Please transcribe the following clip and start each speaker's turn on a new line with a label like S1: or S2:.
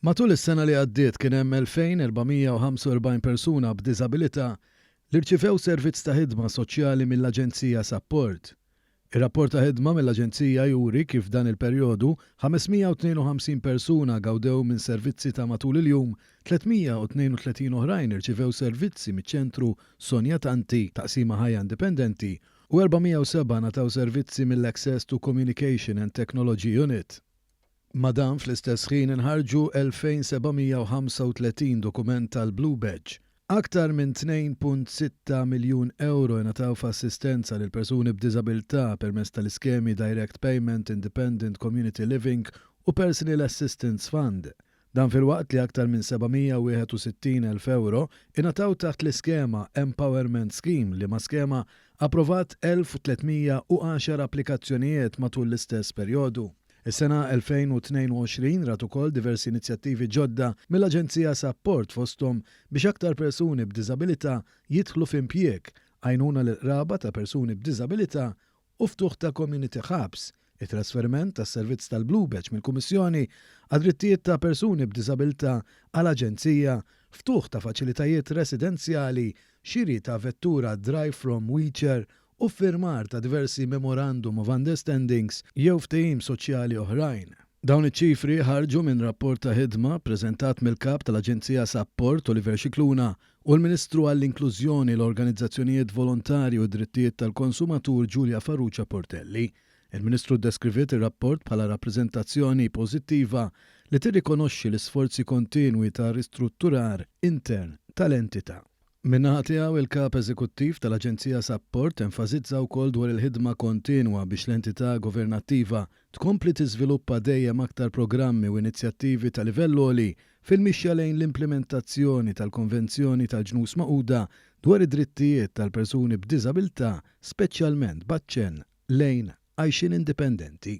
S1: Matul is-sena li għaddiet kien hemm 2,445 persuna b'diżabilità li rċivew servizz ta' ħidma soċjali mill-Aġenzija Sapport. Ir-rapport ta' ħidma mill-Aġenzija juri kif f'dan il-perjodu 552 persuna gawdew minn servizzi ta' matul il-jum, 332 oħrajn irċivew servizzi miċ-Ċentru Sonia Tanti, Taqsima Ħajja Indipendenti, u 407 ngħataw servizzi mill-Access to Communication and Technology Unit. Ma' dan fl-istess ħin inħarġu 2,735 dokument tal-Blue Badge. Aktar minn 2.6 miljun ewro ingħataw f'assistenza lil persuni b'diżabilità permezz tal-iskemi Direct Payment, Independent Community Living u Personal Assistance Fund. Dan filwaqt li aktar minn 761,000 ewro ingħataw taħt l-iskema Empowerment Scheme liema skema approvat 1,310 applikazzjonijiet matul l-istess perjodu. Is-sena 2022 rat ukoll diversi inizjattivi ġodda mill-Aġenzija Sapport fosthom biex aktar persuni b'diżabilità jidħlu f'impjieg, għajnuna lill-qraba ta' persuni b'diżabilità u ftuħ ta' community hubs, it-trasferiment tas-servizz tal-Blue Badge mill-Kummissjoni għad-Drittijiet ta' Persuni b'Diżabilità għal Aġenzija, ftuħ ta' faċilitajiet residenzjali, xiri ta' vettura drive from wheelchair u ffirmar ta' diversi Memorandum of Understandings jew ftehim soċjali oħrajn. Dawn iċ-ċifri ħarġu minn rapport ta' ħidma ppreżentat mill-Kap tal-Aġenzija Sapport Oliver Scicluna u l-Ministru għall-Inklużjoni, l-Organizzazzjonijiet Volontarji u d-Drittijiet tal-Konsumatur Julia Farrugia Portelli. Il-Ministru ddeskriviet ir-rapport bħala rappreżentazzjoni pożittiva li tirrikonoxxi l-isforzi kontinwi ta' ristrutturar intern tal-entità. Min-naħa tiegħu, il-Kap Eżekuttiv tal-Aġenzija Sapport enfasizza wkoll dwar il-ħidma kontinwa biex l-entità governattiva tkompli tiżviluppa dejjem aktar programmi u inizjattivi ta' livell għoli fil-mixja lejn l-implimentazzjoni tal-Konvenzjoni tal-Ġnus Magħquda dwar id-Drittijiet tal-Persuni b'Diżabilità speċjalment b'aċċenn lejn għajxien indipendenti.